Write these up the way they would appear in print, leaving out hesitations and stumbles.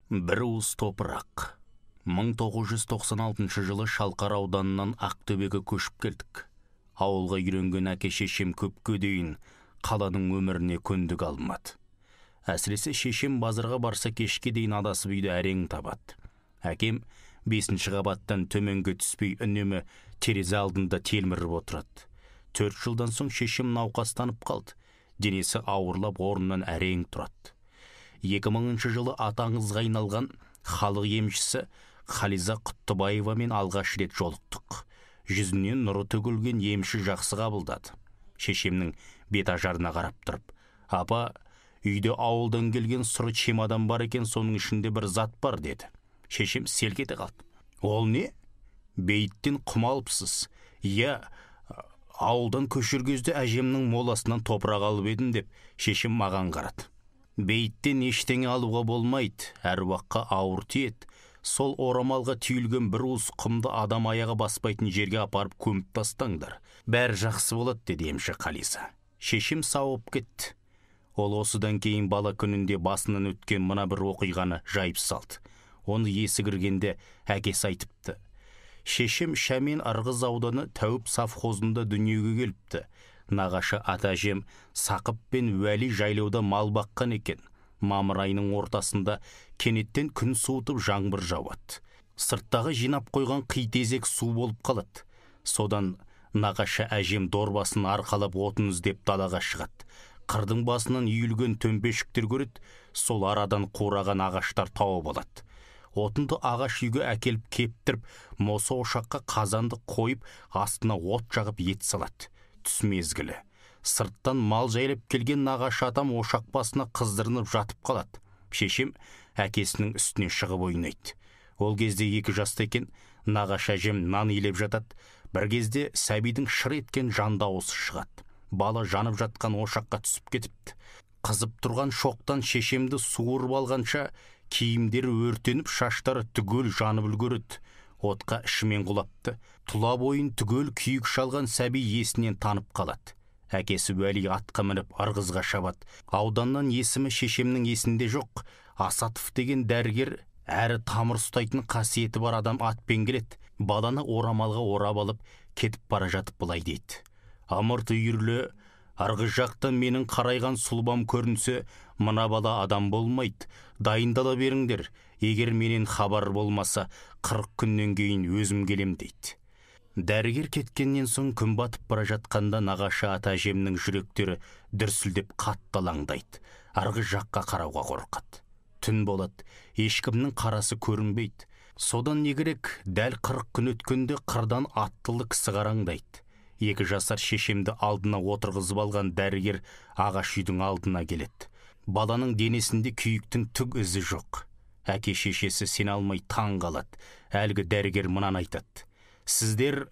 Бір уыс топырақ. 1996 жылы Шалқар ауданынан Ақтөбеге көшіп келдік. Ауылға үйренген әке шешем көпке дейін қаланың өміріне көндіге алмады. Әсіресе шешем базарға барса кешке дейін адасып үйді әрең табады. Әкем 5-ші қабаттан төменге түспей үнемі терезе алдында телміріп отырады. 4 жылдан соң шешем науқастанып қалды. Денесі ауырлап орнынан әрең тұрады. 2000 жылы атаңызға айналған халық емшісі Хализа Құттыбаевамен алғаш рет жолықтық. Жүзінен нұры төгілген емші жақсы қабылдады. Шешемнің бет ажарына қарап тұрып, «Апа, үйде ауылдан келген сұры чемодан бар екен, соның ішінде бір зат бар», деді. Шешем селк ете қалды. «Ол не? Бейіттен құм алыпсыз». «Иә, ауылдан көшер кезде әжемнің моласынан топырақ алып едім», деп шешем маған қарады. «Бейіттен ештеңе алуға болмайды, әруаққа ауыр тиеді. Сол орамалға түйілген бір уыс құмды адам аяғы баспайтын жерге апарып көміп тастаңдар. Бәрі жақсы болады», деді емші Қалиса. Шешем сауығып кетті. Ол осыдан кейін бала күнінде басынан өткен мына бір оқиғаны жайып салды. Оны есі кіргенде әкесі айтыпты. Шешем Шәмен Ырғыз ауданы Тәуіп совхозында дүниеге келіпті. Нағашы ата әжем Сақып пен Уәли жайлауда мал баққан екен. Мамыр айының ортасында кенеттен күн суытып жаңбыр жауады. Сырттағы жинап қойған қи тезек су болып қалады. Содан нағашы әжем дорбасын арқалап отын іздеп далаға шығады. Қырдың басынан үйілген төмпешіктер көреді, сол арадан қураған ағаштар тауып алады. Отынды ағаш үйге әкеліп кептіріп, моса ошаққа қазанды қойып, астына от жағып ет салады. Түс мезгілі. Сырттан мал жайлап келген нағашы атам ошақ басына қыздырынып жатып қалады. Шешем әкесінің үстіне шығып ойнайды. Ол кезде 2 жаста екен, нағашы әжем нан илеп жатады. Бір кезде сәбидің шыр еткен жан дауысы шығады. Бала жанып жатқан ошаққа түсіп кетіпті. Қызып тұрған шоқтан шешемді суырып алғанша киімдері өртеніп, шаштары түгел жанып үлгереді. Отқа ішімен құлапты. Тұла бойын түгел күйік шалған сәби есінен танып қалады. Әкесі Уәли атқа мініп Ырғызға шабады. Ауданнан есімі шешемнің есінде жоқ. Асатов деген дәрігер әрі тамыр ұстайтын қасиеті бар адам атпен келеді. Баланы орамалға орап алып кетіп бара жатып былай дейді. «Ымырт үйірлі, Ырғыз жақтан менің қарайған сұлбам көрінсе, мына бала адам болмайды. Дайындала беріңдер, егер менен хабар болмаса, 40 күннен кейін өзім келем», дейді. Дәрігер кеткеннен соң күн батып бара жатқанда нағашы ата әжемнің жүректері дүрсілдеп қатты алаңдайды. Арғы жаққа қарауға қорқады. Түн болады, ешкімнің қарасы көрінбейді. Содан не керек, дәл 40 күн өткенде қырдан аттылы кісі қараңдайды. 2 жасар шешемді алдына отырғызып алған дәрігер ағаш үйдің алдына келеді. Баланың денесінде күйіктің түк ізі жоқ. Әке шешесі сене алмай таң қалады. Әлгі дәрігер мынаны айтады. «Сіздер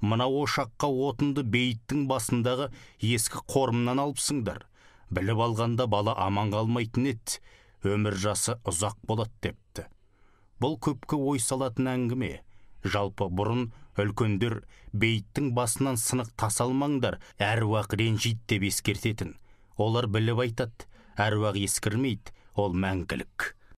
мына ошаққа отынды бейіттің басындағы ескі қорымнан алыпсыңдар. Біліп алғанда бала аман қалмайтын еді. Өмір жасы ұзақ болады», депті. Бұл көпке ой салатын әңгіме. Жалпы бұрын үлкендер бейіттің басынан сынық тас алмаңдар, әруақ ренжиді деп ескертетін. Олар біліп айтады, әруақ ескірмейді, ол мәңгілік.